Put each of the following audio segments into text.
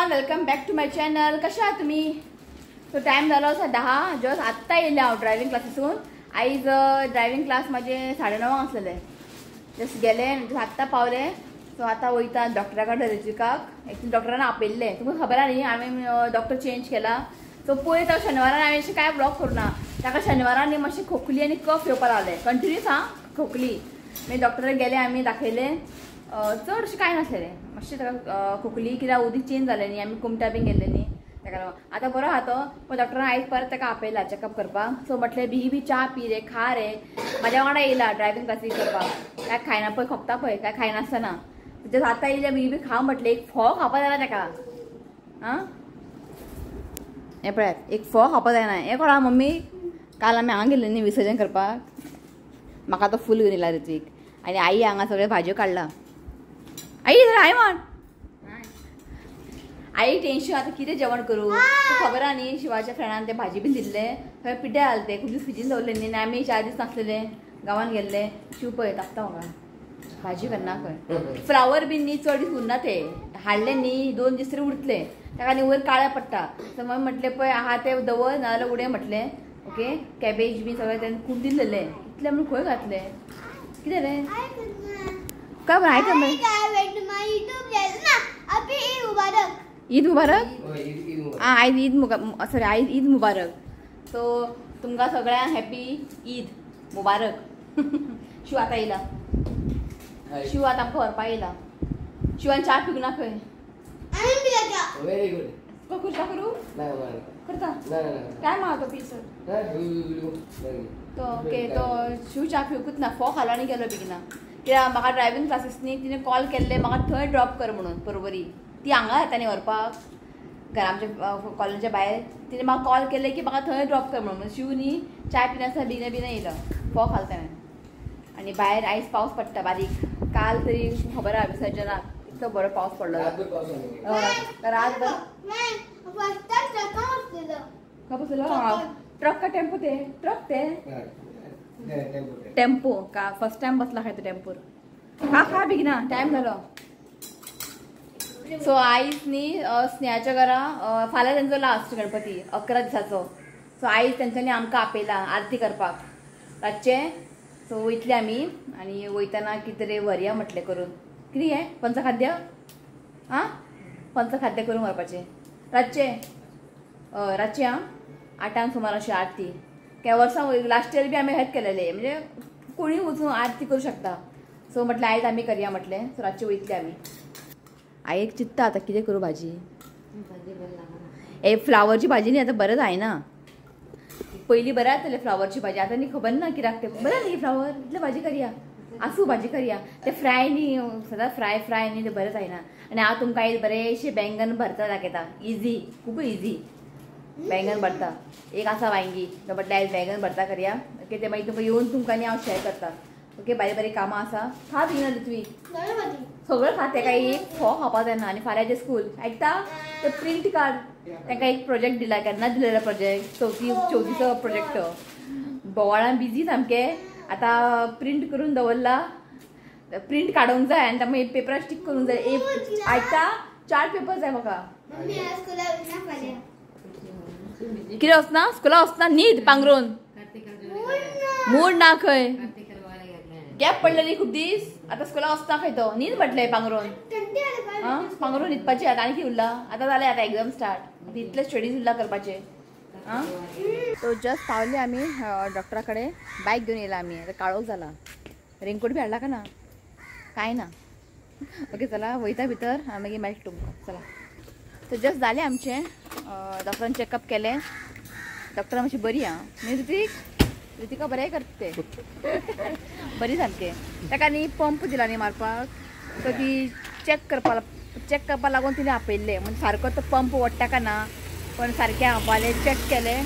Everyone, welcome back to my channel. कशा आहात तुम्ही? सो टायम जालो आसा 10. जस्ट आत्तां येयलें हांव ड्रायव्हिंग क्लासीसून. आयज ड्रायव्हिंग क्लास म्हाजे 9:30 आसलेले. जस्ट गेले, आत्तां पावले. सो आतां वयता डॉक्टरा कडेन ऋत्विकाक. एक्चुअली डॉक्टरान आपयल्लें, तुमकां खबर आहा न्ही हांवें डॉक्टर चेंज केला. सो पळयत हांव शनिवारान हांवें अशें कांय ब्लॉग करूं ना. ताका शनिवारान न्ही मातशी खोकली आनी कफ येवपाक लागले कंटिन्यूस. हां, खोकली. मागीर डॉक्टराक गेले आमी, दाखयलें. चड अशें कांय नासलेलें, मातशें ताका खोकली कित्याक उदीक चेंज जालें न्ही, आमी कुमटा बीन गेल्ले न्ही ताका लागून. आतां बरो आहा तो, पूण डॉक्टरान आयज परत ताका आपयला चॅकअप करपाक. सो म्हटलें बी बी च्या पी रे, खा रे. म्हाज्या वांगडा येयला ड्रायव्हिंग क्लासीक करपाक. काय खायना पळय, खोकता पळय, काय खायनासतना. जस्ट आतां येयल्या बी बी खा म्हटलें. एक फोव खावपा जायना ताका. आं, हें पळयात, एक फोव खावपा जायना. हें कोणा मम्मी, काल आमी हांगा गेल्ले न्ही विसर्जन करपाक, म्हाका तो फूल घेवन येयला ऋत्वीक. आनी आई हांगा सगळ्यो भाजयो काडला. आई हाय म्हण. आई टेन्शन आतां कितें जेवण करूं खबर आहा न्ही. शिवाच्या फ्रेंडान ते भाजी बीन दिल्ले, थंय पिड्ड्यार जाले ते, खूब दीस फ्रिजीन दवरले न्ही. आमी 4 दीस नासलेले, गांवान गेल्ले. शिव पळय तापता म्हाका भाजी करना खंय. फ्लावर बीन न्ही चड दीस उरना, ते हाडले न्ही 2 दीस तरी उरतले, ताका न्ही वयर काळ्या पडटा. सो मागीर म्हटलें पळय आहा ते दवर, नाजाल्यार उडय म्हटलें. ओके, कॅबेज बीन सगळें तेणें खूब दिल्लें, इतलें म्हणून खंय घातलें कितें रे काय बरं. आयक ईद मुबारक. आं, आयज ईद मुबारक, सॉरी आयज ईद मुबारक. सो तुमकां सगळ्यांक हॅपी ईद मुबारक. शिव आतां येयला, शिव आतां आमकां व्हरपाक येयला. शिवान च्या पिवंक ना खंय. करता करूं करता काय मा तो पीसर तो. ओके, तो शिव च्या पिवकूच ना, फोव खालो आनी गेलो बेगिना. कित्याक म्हाका ड्रायव्हिंग क्लासीसनी तिणें कॉल केल्ले म्हाका थंय ड्रॉप कर म्हणून. परवरी ती हांगा येता न्ही व्हरपाक घरा आमच्या कॉलनीच्या भायर. तिणें म्हाका कॉल केले की म्हाका थंय ड्रॉप कर म्हणून. शिव न्ही च्याय पिनासतना बेगिना बेगिना येयलो, फोव खालो ताणें. आनी भायर आयज पावस पडटा बारीक. काल तरी खबर आहा विसर्जनाक इतलो बरो पावस पडलो. रातभर खंय बसलो ट्रक का टेम्पो? ते ट्रक, ते टेम्पो का फर्स्ट टायम बसला खंय तो टेम्पोर. खा खा बेगिना, टायम जालो. सो आयज न्ही स्नेहाच्या घरा फाल्यां तेंचो लास्ट गणपती 11 दिसाचो. सो आयज तेंच्यांनी आमकां आपयला आरती करपाक रातचें. सो वयतले आमी आनी वयतना कितें तरी व्हरया म्हटलें करून. कितें हें पंचखाद्य? आं, पंचखाद्य करून व्हरपाचें रातचें. रातचें आं 8 सुमार अशी आरती. त्या वर्सां लास्ट इयर बी आमी हेच केलेले, म्हणजे कोणीय वचून आरती करूं शकता. सो म्हटलें आयज आमी करया म्हटलें. सो रातचे वयतले आमी. आई एक चित्ता आतां कितें करूं भाजी. ए फ्लावरची भाजी न्ही आतां बरें जायना. पयलीं बरें जातालें फ्लावरची भाजी, आतां न्ही खबर ना कित्याक तें बरें न्ही. फ्लावर इतलें भाजी करया, आसूं भाजी करया. ते फ्राय न्ही सदां फ्राय फ्राय न्ही तें बरें जायना. आनी हांव तुमकां आयज बरेंशें बैंगन भरता दाखयता. इजी, खूब इजी बैंगन भरता. एक आसा वांयगी, तो म्हटलें आयज बैंगन भरता करया. ओके, ते मागीर तुमकां येवन तुमकां न्ही हांव शेअर करता. ओके, बारीक बारीक कामां आसा. खा बेगिना ऋत्वी, सगळें खा. तेका एक फोव खावपा जायना. आनी फाल्यांचें स्कूल आयकता ते प्रिंट काड. तांकां एक प्रोजेक्ट दिला, केन्ना दिलेलो प्रोजेक्ट, चवथीचो प्रोजेक्ट. बोवाळान बिजी सामकें. आतां प्रिंट करून दवरला, प्रिंट काडूंक जाय आनी मागीर पेपरार स्टीक करूंक जाय. एक आयकता 4 पेपर जाय म्हाका. कितें वचना स्कुला वचना, न्हीद पांगरून मूड ना खंय. गॅप पडलेली खूब दीस, आतां स्कुला वचना खंय तो. न्हीद म्हटलें पांगरून. आं, पांगरून न्हिदपाचें आतां आनी कितें उरला. आतां जालें, आतां एग्जाम स्टार्ट, इतले स्टडीज उरला करपाचे. आं, सो जस्ट पावले आमी डॉक्टरा कडेन. बायक घेवन येयला आमी. आतां काळोख जाला. रेनकोट बी हाडला का ना? कांय ना. ओके चला वयता भितर, मागीर मेळटा तुमकां. चला, सो जस्ट जालें आमचें. डॉक्टरान चॅकअप केलें. डॉक्टरान मातशी बरी आं न्ही ऋत्विक? ऋतिका बरें करता तें, बरी सामकें. ताका न्ही पंप दिला न्ही मारपाक, सो ती चॅक करपाक लागून तिणें आपयल्लें. म्हणजे सारको तो पंप ओडटा का ना, पण सारकें हांपालें, चॅक केलें,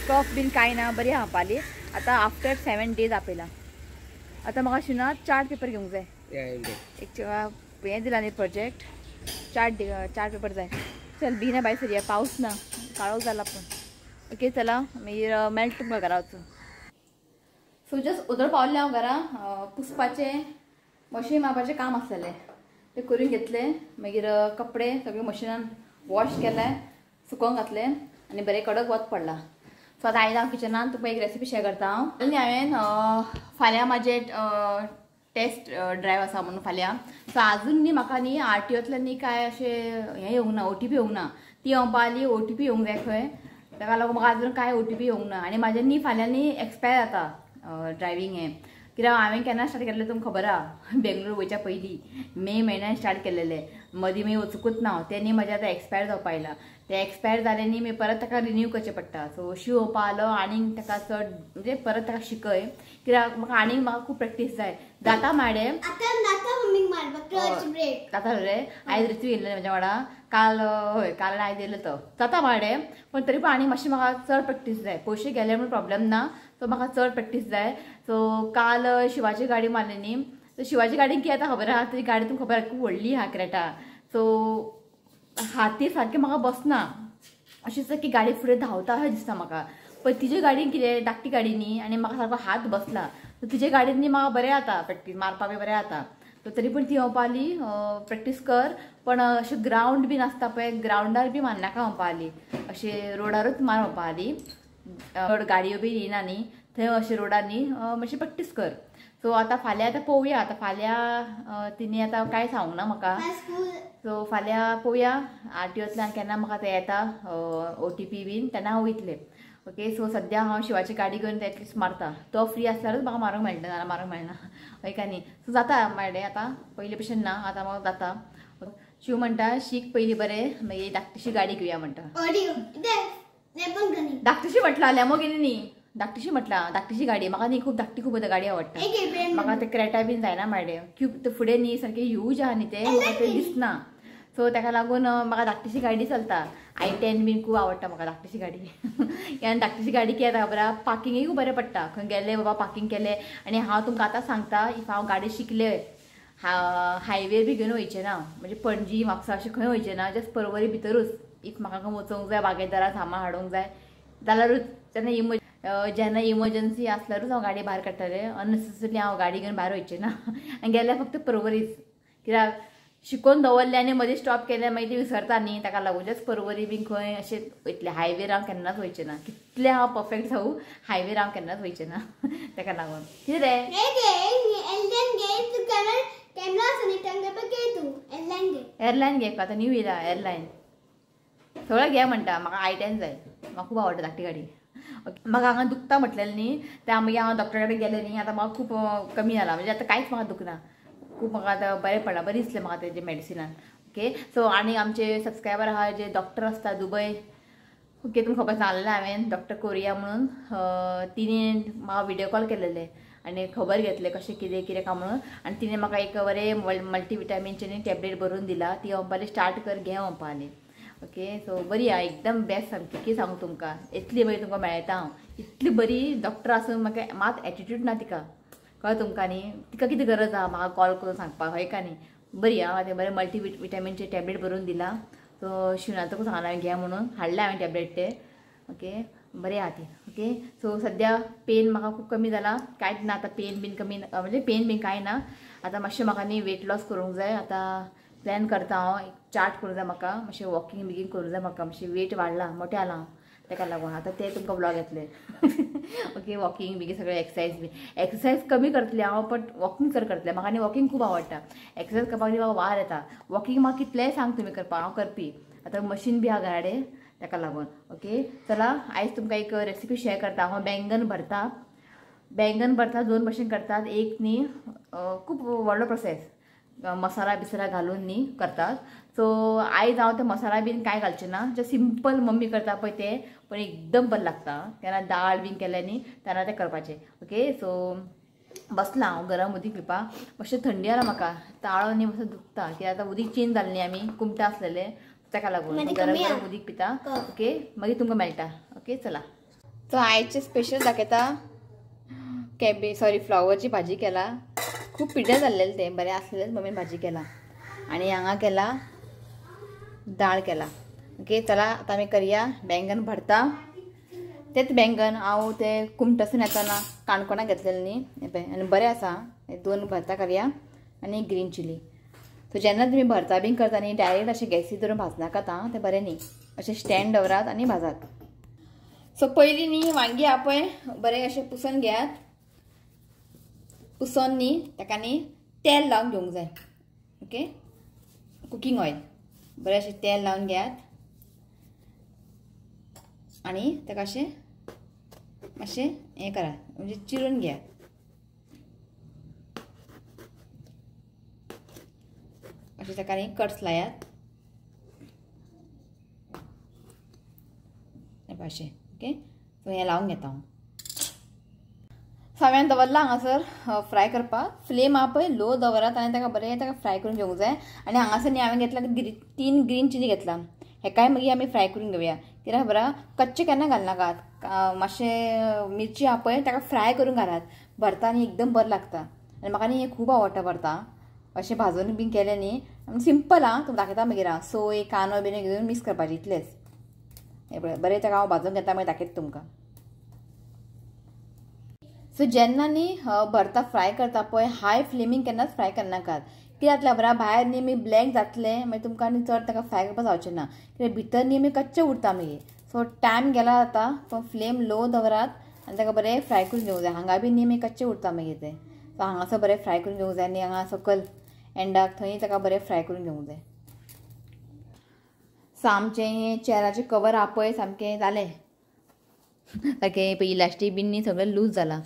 कफ बीन कांय ना, बरी हांपाली. आतां आफ्टर 7 डेज आपयला. आतां म्हाका शिना 4 पेपर घेवंक जाय. एक हें दिला न्ही प्रोजेक्ट, 4 पेपर जाय. चल बेगिना भायर सरया, पावस ना, काळोख जाला पूण. ओके चला, मागीर मेळटा तुमकां घरा वचून. सो जस्ट उदर पावलें हांव घरा. पुसपाचें मशीन मारपाचें काम आसलेलें, ते करून घेतले. मागीर कपडे सगळे मशिनान वॉश केलें, सुकोवंक घातलें आनी बरें कडक वत पडलां. सो आतां आयज हांव किचनान तुमकां एक रेसिपी शेअर करता हांव. आनी हांवें फाल्यां म्हाजें टेस्ट ड्रायव आसा म्हणून फाल्यां. सो आजून न्ही म्हाका न्ही आरटीओंतल्यान न्ही कांय अशें हें येवंक ना, ओटीपी येवंक ना. ती म्हणपा लागली ओटीपी येवंक जाय खंय, ताका लागून म्हाका आजून कांय ओटीपी येवंक ना. आनी म्हाजें न्ही फाल्यां न्ही एक्सपायर जाता ड्रायवींग हें, कित्याक हांवें केन्ना स्टार्ट केल्लें तुमकां खबर आहा, बेंगलोर वयच्या पयलीं मे म्हयन्यान स्टार्ट केलेलें, मदीं मागीर वचुकूच ना. तें न्ही म्हाजें आतां एक्सपायर जावपा आयलां. तें एक्सपायर जालें न्ही मागीर परत ताका रिन्यू करचें पडटा. सो शिव म्हणपा आलो आनीक ताका चड म्हणजे परत ताका शिकय, कित्याक म्हाका आनीक म्हाका खूब प्रॅक्टीस जाय. जाता माडे जाता रे, आयज रित्वी येयल्लें म्हाज्या वांगडा काल, हय काल आयज येयलो तो, जाता माडे पण तरी पण आनी मातशें म्हाका चड प्रॅक्टीस जाय. पयशे गेले म्हणून प्रॉब्लेम ना, सो म्हाका चड प्रॅक्टीस जाय. सो काल शिवाची गाडी मारली न्ही, सो शिवाची गाडी कितें आतां खबर आहा, ती गाडी तुमकां खबर आहा खूब व्हडली आहा क्रेटा. सो हाती सारकें म्हाका बसना, अशें दिसता की गाडी फुडें धांवता अशें दिसता म्हाका. पण तिजे गाडयेन कितें धाकटी गाडी न्ही आनी म्हाका सारको हात बसला, सो तिजे गाडयेन न्ही म्हाका बरें जाता प्रॅक्टीस मारपाक बी बरें जाता. सो तरी पण ती म्हणपा लागली प्रॅक्टीस कर, पण अशें ग्रावंड बीन आसता पळय ग्रावंडार बी मारनाका म्हणपा लागली, अशें रोडारूच मार म्हणपा लागली, चड गाडयो बी येयना न्ही थंय, अशें रोडार न्ही मातशी प्रॅक्टीस कर. सो आतां फाल्यां आतां पळोवया, आतां फाल्यां तिणें आतां कांय सांगूंक ना म्हाका. सो फाल्यां पळोवया आरटीओंतल्यान केन्ना म्हाका तें येता ओटीपी बीन, तेन्ना हांव वयतलें. ओके, सो सद्या हांव शिवाची गाडी घेवन एटलिस्ट मारता, तो फ्री आसल्यारूच म्हाका मारूंक मेळटा, नाजाल्यार मारूंक मेळना. हय काय न्ही. सो जाता माडे आतां पयलीं भशेन ना, आतां म्हाका जाता. शिव म्हणटा शीक पयलीं बरें मागीर धाकटीशी गाडी घेवया म्हणटा. धाकटीशी म्हटलां लेमो गेली न्ही, धाकटीशी म्हटलां, धाकटीशी गाडी म्हाका न्ही खूब धाकटी खूब गाडी आवडटा म्हाका. ते क्रेटा बीन जायना माडे, क्यूब फुडें न्ही सारकें ह्यूज आहा न्ही तें म्हाका तें दिसना. सो ताका लागून म्हाका धाकटीशी गाडी चलता. i10 बीन खूब आवडटा म्हाका धाकटीशी गाडी. आनी धाकटीशी गाडी कितें जाता खबर आहा, पार्किंगूय खूब बरें पडटा, खंय गेलें बाबा पार्किंग केलें. आनी हांव तुमकां आतां सांगता, if हांव गाडी शिकलें हायवेर बी घेवन वयचें ना, म्हणजे पणजी म्हापसा अशें खंय वयचें ना, जस्ट परवरी भितरूच. If म्हाका खंय वचोंक जाय बागेदारा सामान हाडूंक जाय जाल्यारूच, जेन्ना इमर्जन्सी आसल्यारूच हांव गाडी भायर काडटलें, अननेसेसरी हांव गाडी घेवन भायर वयचें ना. आनी गेल्यार फक्त परवरीच, कित्याक शिकोवन दवरलें आनी मदीं स्टॉप केलें मागीर ती विसरता न्ही, ताका लागून जस्ट परवरी बीन खंय अशें वयतलें. हायवेर हांव केन्नाच वयचें ना, कितलें हांव परफेक्ट जावं हायवेर हांव केन्नाच वयचें ना, ताका लागून. कितें रे एरलायन घे, आतां न्यू येयला एरलायन, सगळें घे म्हणटा. म्हाका i10 जाय, म्हाका खूब आवडटा धाकटी गाडी. ओके, म्हाका हांगा दुखता म्हटलेलें न्ही, त्या मागीर हांव डॉक्टरा कडेन गेलें न्ही, आतां म्हाका खूब कमी जाला, म्हणजे आतां कांयच म्हाका दुखना, खूब म्हाका आतां बरें पडलां, बरें दिसलें म्हाका तेजे मेडिसिनान. ओके, सो आनी आमचे सबस्क्रायबर आहा जे डॉक्टर आसता दुबय, ओके तुमकां खबर सांगलेलें हांवें डॉक्टर कोरिया म्हणून, तिणें म्हाका विडियो कॉल केलेले आनी खबर घेतलें कशें कितें कितें काय म्हणून. आनी तिणें म्हाका एक बरें मल्टीविटामिनचें न्ही टॅबलेट बरोवन दिला, ती म्हणपा लागली स्टार्ट कर घे म्हणपा लागली. ओके, सो बरी आहा एकदम बेस्ट सामकी, कितें सांगू तुमकां, इतली बरी तुमकां मेळटा हांव, इतली बरी डॉक्टर आसून म्हाका मात एटिट्यूड ना तिका, कळ्ळें तुमकां न्ही, तिका कितें गरज आहा म्हाका कॉल करून सांगपाक, हय काय न्ही. बरी आहा, तें बरें मल्टीविटामिनचें टॅबलेट बरोवन दिला. सो शिवनाथाकूच सांगलां हांवें घे म्हणून, हाडलें हांवें टॅबलेट ते. ओके, बरें आहा ती. ओके, सो सद्या पेन म्हाका खूब कमी जाला, कांयच ना आतां पेन बीन कमी, म्हणजे पेन बीन कांय ना. आतां मातशें म्हाका न्ही वेट लॉस करूंक जाय, आतां प्लॅन करता हांव, एक चार्ट करूंक जाय म्हाका, मातशें वॉकिंग बिकींग करूंक जाय म्हाका, मातशें वेट वाडला मोटें आलां हांव, ताका लागून आतां ते तुमकां ब्लॉग येतले. ओके, वॉकिंग बिकींग सगळें एक्सरसाइज बी, एक्सरसाइज कमी करतलें हांव, बट वॉकिंग चड करतलें म्हाका. आनी वॉकिंग खूब आवडटा, एक्सरसाइज करपाक न्ही म्हाका वार येता. वॉकिंग म्हाका कितलेंय सांग तुमी करपाक, हांव करपी. आतां मशीन बी आहा घरा ताका लागून. ओके, चला आयज तुमकां एक रेसिपी शेअर करता हांव. बैंगन भरता, बैंगन भरता दोन भशेन करतात. एक न्ही खूब व्हडलो प्रोसेस, मसाला बिसाला घालून न्ही करतात. सो आयज हांव ते मसाला बीन कांय घालचें ना, जस्ट सिंपल मम्मी करता पळय तें, पण एकदम बरें लागता. तेन्ना दाळ बीन केलें न्ही तेन्ना तें करपाचें. ओके, सो बसलां हांव गरम उदीक पिवपाक, मातशें थंडी जाला म्हाका, ताळो न्ही मातसो दुखता, कित्याक आतां उदीक चेंज जालें न्ही, आमी कुमटा आसलेलें, ताका लागून गरम गरम उदीक पिता. ओके, मागीर तुमकां मेळटा. ओके, चला. सो आयचे स्पेशल दाखयता कॅबेज, सॉरी फ्लॉवरची भाजी केला. खूब पिड्ड्यार जाल्लेलें तें, बरें आसलेलें मम्मीन भाजी केला. आनी हांगा केला दाळ केला. ओके, चला आतां आमी करया बैंगन भरता. तेच बैंगन हांव ते कुमटासून येतना काणकोणा घेतलेलें न्ही, हें पळय, आनी बरें आसा. दोन भरता करया आनी ग्रीन चिली. सो जेन्ना तुमी भरता बीन करता न्ही डायरेक्ट अशें गॅसीर धरून भाजनाकात आं, तें बरें न्ही. अशें स्टँड दवरात आनी भाजात. सो पयलीं न्ही वांगी आपय बरें अशें पुसून घेयात. पुसून न्ही ताका न्ही तेल लावन घेवंक जाय. ओके, कुकींग ऑयल बरें अशें तेल लावन घेयात आनी ताका अशें मातशें हें करात, म्हणजे चिरून घेयात. अशें ताका न्ही कट्स लायात अशें. ओके, सो हें लावन घेता हांव. सो हांवें दवरलां हांगासर फ्राय करपाक. फ्लेम आहा पळय लो दवरात आनी ताका बरें ताका फ्राय करून घेवंक जाय. आनी हांगासर न्ही हांवें घेतला 3 ग्रीन चिली घेतला. हेकाय मागीर आमी फ्राय करून घेवया. कित्याक खबर आहा, कच्चे केन्ना घालनाकात. मातशें मिरची आहा पळय ताका फ्राय करून घालात, भरता न्ही एकदम बरें लागता. आनी म्हाका न्ही हें खूब आवडटा भरता. अशें भाजून बीन केलें न्ही, सिंपल आं, तुमकां दाखयता मागीर हांव. सोय कांदो बीन घेवन मिक्स करपाचें इतलेंच. हें पळय बरें ताका हांव भाजून घेता, मागीर दाखयता तुमकां. सो जेन्ना न्ही भरता फ्राय करता पळय हाय फ्लेमीन केन्नाच फ्राय करनाकात. कितें जातलें खबर आहा, भायर न्ही मागीर ब्लॅक जातलें, मागीर तुमकां न्ही चड ताका फ्राय करपाक जावचें ना, कित्याक भितर न्ही मागीर कच्चें उरता मागीर. सो टायम गेला जाता, पण फ्लेम लो दवरात आनी ताका बरें फ्राय करून घेवंक जाय. हांगा बी न्ही मागीर कच्चें उरता मागीर तें. सो हांगासर बरें फ्राय करून घेवंक जाय आनी हांगा सकयल एंडाक थंय ताका बरें फ्राय करून घेवंक जाय. सो आमचें हें चेराचें कवर आहा पळय सामकें जालें, सारकें पळय इलास्टीक बीन न्ही सगळें लूज जालां.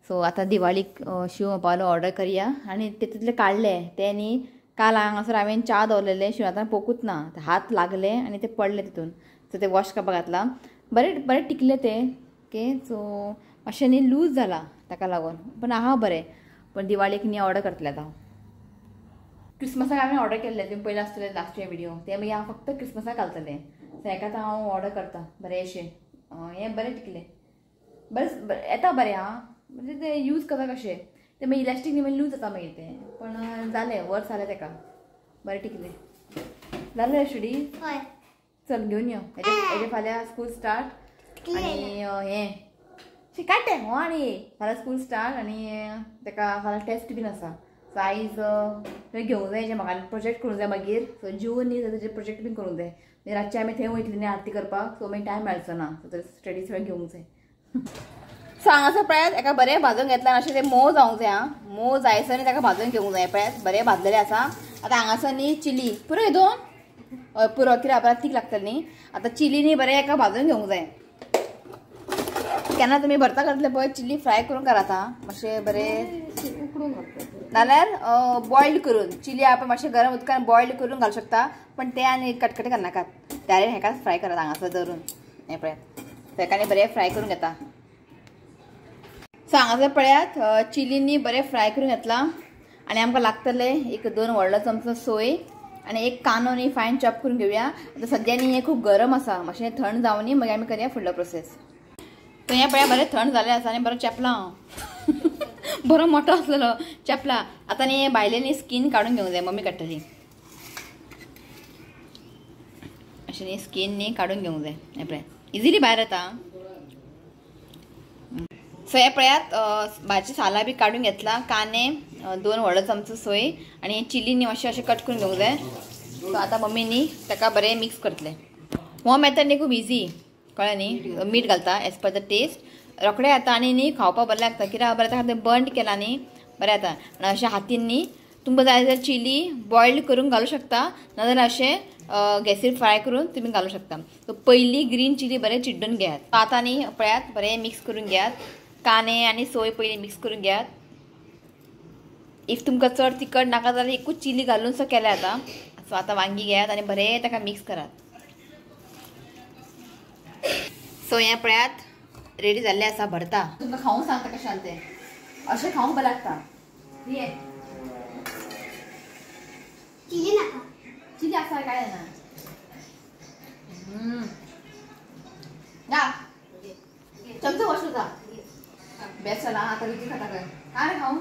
सो आतां दिवाळीक शिव म्हणपालो ऑर्डर करया आनी तितूंतले काडले ते न्ही काल हांगासर हांवें च्या दवरलेले शिवनाथान पोकूच ना, हात लागले आनी ते पडले तितून. सो ते वॉश करपाक घातलां, बरें बरें टिकले ते. ओके, सो मातशें न्ही लूज जालां ताका लागून, पण आहा बरें. पण दिवाळीक न्ही ऑर्डर करतलें आतां हांव. क्रिसमसाक हांवें ऑर्डर केल्लें, तुमी पयलें आसतलें लास्ट इयर व्हिडियो, ते मागीर हांव फक्त क्रिसमसाक घालतलें. सो हेका आतां हांव ऑर्डर करता बरें अशें. हें बरें टिकलें, बरें येता बरें आं, म्हणजे ते यूज करता कशें ते मागीर इलास्टीक न्ही मागीर लूज जाता मागीर तें. पण जालें वर्स जालें ताका, बरें टिकलें. जालें स्टडी, चल घेवन यो. हेजे फाल्यां स्कूल स्टार्ट आनी हें काडटे हो, आनी फाल्यां स्कूल स्टार्ट आनी ताका फाल्यां टेस्ट बीन आसा. सो आयज थंय घेवंक जाय, म्हाका प्रोजेक्ट करूंक जाय मागीर. सो जिवन न्ही ताजे प्रोजेक्ट बीन करूंक जाय. मागीर रातचें आमी थंय वयतली न्ही आरती करपाक, सो मागीर टायम मेळचो ना. सो स्टडी सगळें घेवंक जाय. सो हांगासर पळयात एका बरें भाजून घेतलां, अशें तें मोव जावंक जाय आं, मोव जायसर न्ही ताका भाजून घेवंक जाय. पळयात बरें भाजलेलें आसा. आतां हांगासर न्ही चिली पुरो दोन, हय पुरो, कित्याक आपल्याक तीख लागतली न्ही. आतां चिली न्ही बरें एका भाजून घेवंक जाय. केन्ना तुमी भरता करतले पळय चिली फ्राय करून करात आं, मातशें बरें उकडून घालता नाल्यार बॉयल्ड करून चिली आपण मातशें गरम उदकान बॉयल्ड करून घालूं शकता, पण ते आनी कटकटे करनाकात, डायरेक्ट हेका फ्राय करात हांगासर धरून. हें पळयात तेका न्ही बरें फ्राय करून घेता. सो हांगासर पळयात चिलींनी बरें फ्राय करून घेतलां आनी आमकां लागतलें एक 2 व्हडलो चमचो सोय आनी एक कांदो न्ही फायन चॉप करून घेवया. आतां सद्या न्ही हें खूब गरम आसा, मातशें थंड जावनी मागीर आमी करया फुडलो प्रोसेस. तो हें पळया बरें थंड जालें आसा आनी बरो चेपला हांव बरो मोटो आसलेलो चेपला. आतां न्ही भायले न्ही स्कीन काडून घेवंक जाय, मम्मी काडटली. अशें न्ही स्कीन न्ही काडून घेवंक जाय. हें पळय इजिली भायर येता. सो हें पळयात भाजी सालां बी काडून घेतला, कांदे 2 व्हडलो चमचो सोय आनी चिली न्ही मातशें अशें कट करून घेवंक जाय. सो आतां मम्मी न्ही ताका बरें मिक्स करतलें. हो मेथड न्ही खूब इजी, कळ्ळें न्ही. मीठ घालता एज पर the test, रोखडें येता आनी न्ही खावपाक बरें लागता, कित्याक बरें ताका तें बर्न केलां न्ही बरें येता. आनी अशें हातीन न्ही तुमकां जाय जाल्यार चिली बॉयल्ड करून घालूं शकता, नाजाल्यार अशें गॅसीर फ्राय करून तुमी घालूं शकता. सो पयलीं ग्रीन चिली बरें चिड्डून घेयात. आतां न्ही पळयात बरें मिक्स करून घेयात, कांदे आनी सोय पयलीं मिक्स करून घेयात. If तुमकां चड तिखट नाका जाल्यार एकूच चिली घालून सो केलें आतां. सो आतां वांगी घेयात आनी बरें ताका मिक्स करात. सो हें पळयात रेडी जाल्लें आसा भरता. तुमकां खावंक सांगता कशें जालें तें, अशें खावंक बरें लागता. चिली नाका, चिली आसा काय ना. ना चमचो वॉश करता बेस्ट जाला. आतां रुची खाता काय काय खावं.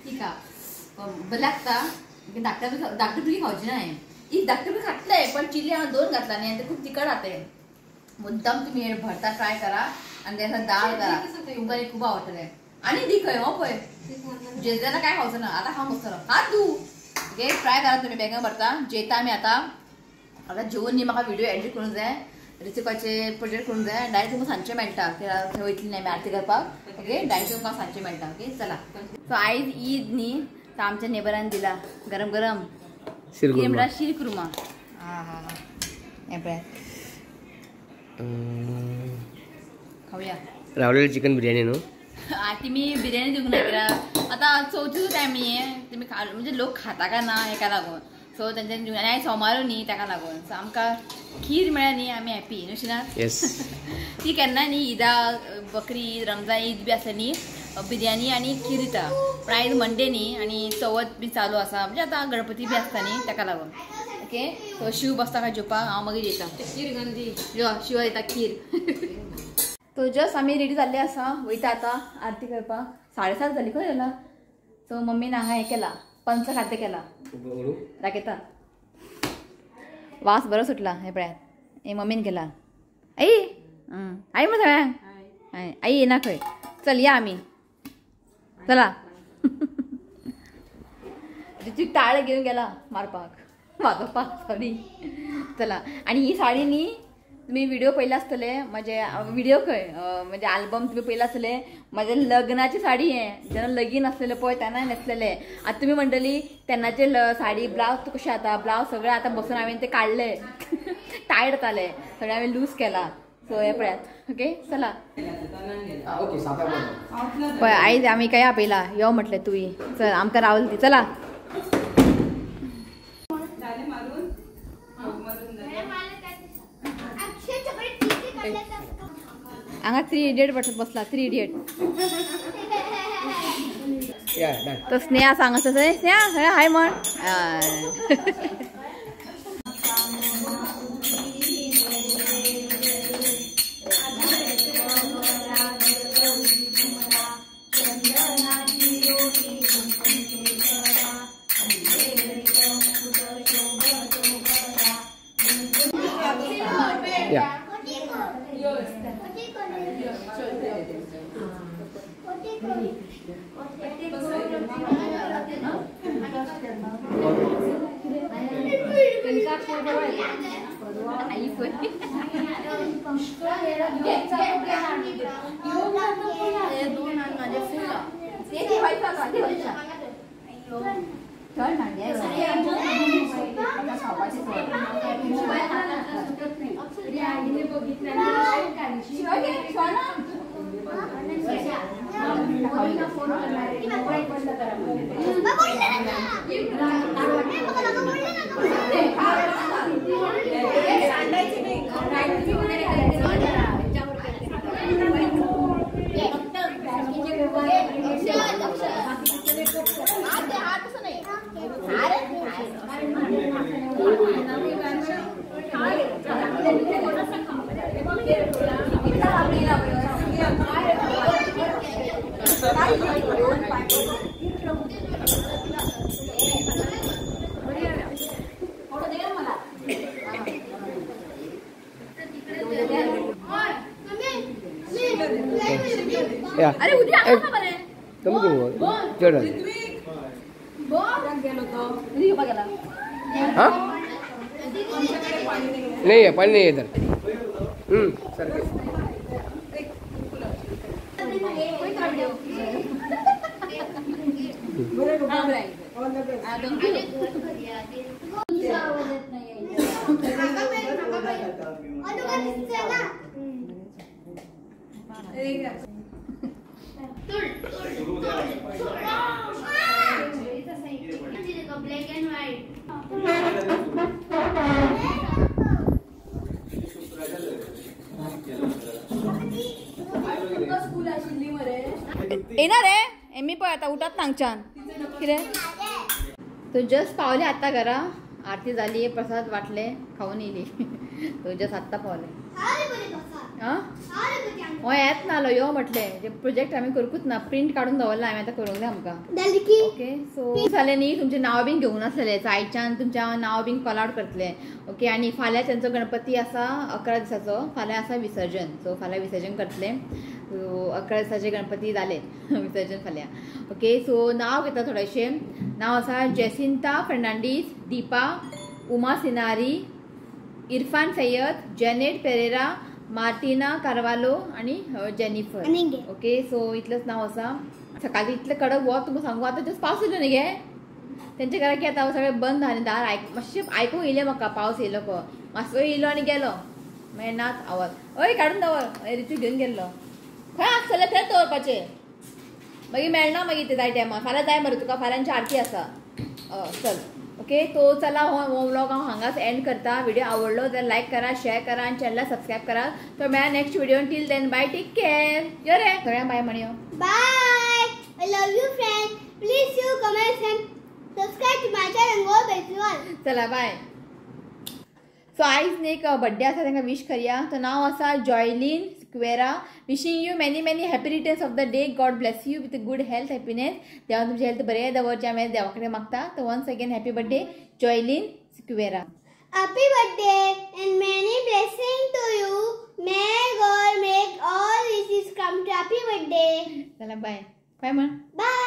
ठीक आहा, बरें लागता. धाकट्या धाकटी भुरगीं खावची ना, एक धाकटी भुरगीं खातले, पण चिली हांवें 2 घातला न्ही आनी ते खूब तिखट जाता. मुद्दाम तुमी भरता ट्राय करा आनी तेका दाळ करा, तुमकां खूब आवडटलें. आणि दी खंय हो पळय जेजना काय खावचो ना आतां खावंक बसतलो खा तूं. ओके ट्राय करा तुमी बेगीन भरता जेता आमी आतां. आतां जेवन न्ही म्हाका व्हिडियो एडिट करूंक जाय, रिसिपाचे प्रोजेक्ट करूंक जाय. डायरेक्ट तुमकां सांजचें मेळटा थंय वयतली न्ही आमी आरती करपाक. ओके डायरेक्ट तुमकां सांजचें मेळटा. ओके चला. सो आयज ईद न्ही तो आमच्या नेबरान दिला गरम गरम म्हणटा शीर कुर्मा. हां हां हां हें पळय खावया. रावलेली चिकन बिर्याणी न्हू. ती मी बिर्याणी दिवंक ना कित्याक आतां चवथीचो टायम न्ही तुमी म्हणजे लोक खाता काय ना हेका लागून. सो तेंच्यांनी दिवंक आनी आयज सोमारू न्ही ताका लागून. सो आमकां खीर मेळ्ळ्या न्ही आमी हॅपी न्हू शिना. ती केन्ना न्ही ईदा बकरी ईद रमजान ईद बी आसता न्ही बिर्याणी आनी खीर दिता. पूण आयज मंडे न्ही आनी चवथ बी चालू आसा म्हणजे आतां गणपती बी आसता न्ही ताका लागून. ओके सो शिव बसता काय जेवपाक हांव मागीर येता. यो शिव येता खीर. तो जस्ट आमी रेडी जाल्ले आसा वयता आतां आरती करपाक. 7:30 जाली खंय जाला. सो मम्मीन हांगा हें केला पंच खाद्य केला दाखयता. वास बरो सुटला हें पळयात हें मम्मीन केला. आई आई मग सगळ्यांक आई येना खंय. चल या आमी चला. तिची टाळ घेवन गेला मारपाक वाजोवपाक सॉरी. चला आनी ही साडी न्ही तुम्ही व्हिडिओ पयले आसतले म्हजे व्हिडिओ खंय म्हणजे आल्बम तुम्ही पयले आसतले म्हज्या लग्नाची साडी हे जेन्ना लगीन आसलेले पळय तेन्ना न्हेसलेले. आतां तुमी म्हणटली तेन्नाचे साडी ब्लावज कशें जाता ब्लावज सगळें आतां बसून हांवें ते काडले टायट जाताले सगळें हांवें लूज केला. सो हें पळयात. ओके चला पळय आयज आमी काय आपयला यो म्हटलें तुवें चल आमकां रावल ती चला. हांगा 3 इडियट बसला 3 इडियट. तो स्नेहा सांग स्नेहा हाय म्हण. अरे उद्या नहीं है पानी नहीं है इधर. Sir Black and white. येणार रे एमी पळय आतां उठात हांगच्यान कितें. तो जस्ट पावले आतां घरा आरती जाली प्रसाद वाटले खावन येयली. तो जस्ट आत्तां पावले. आं हो येत नालो यो म्हटलें प्रोजेक्ट आमी करूंकूच ना, प्रिंट काडून दवरला हांवें, आतां करूंक जाय आमकां. ओके सो जालें न्ही, तुमचें नांव बीन घेवंक नासलेलें, सो आयच्यान तुमच्या नांव बीन कॉल आवट करतलें. ओके आनी फाल्यां तेंचो गणपती आसा 11 दिसाचो, फाल्यां आसा विसर्जन. सो फाल्यां विसर्जन करतलें. सो 11 दिसाचे गणपती जाले विसर्जन फाल्यां. ओके सो नांव घेता थोडेशें. नांव आसा Jacinta Fernandes, Deepa, Uma Sinari, Irfan Syed, Janet Pereira, Martina Carvalho आनी जेनिफर. ओके सो इतलेंच नांव आसा. सकाळी इतलें कडक वत तुमकां सांगू, आतां जस्ट पावस येयलो न्ही गे तेंच्या घरा, की आतां सगळें बंद आनी दार आयक मातशें आयकूंक येयलें म्हाका, पावस येयलो को मातसो येयलो आनी गेलो, मागीर नाच आवाज. हय काडून दवर, रिचू घेवन गेल्लो खंय आसतलें थंयच दवरपाचें, मागीर मेळना मागीर ते जाय टायमार. फाल्यां जाय मरे तुका, फाल्यांची आरती आसा. चल ओके तो चला हो व्लॉग हांव हांगाच एंड करता. व्हिडिओ आवडलो जाल्यार लायक करा, शेअर करा आनी चॅनला सबस्क्रायब करा. तो मेळा next video. Till then bye, take care. यो रे सगळ्यांक बाय म्हणयो. Bye, I love you friend, please you comment and subscribe to my channel Goa festival. चला बाय. सो आयज न्ही एक बड्डे आसा, तांकां विश करया. तो नांव आसा Joylin Sequeira. Wishing you many many happy returns of the day. God bless you with good health, happiness. देवान तुमची हेल्थ बरें दवरचें हांवें देवा कडेन मागता. तो once again happy birthday Joylin Sequeira. Happy birthday and many blessing to you. May God make all wishes come true. Happy birthday. चला बाय बाय म्हण. बाय.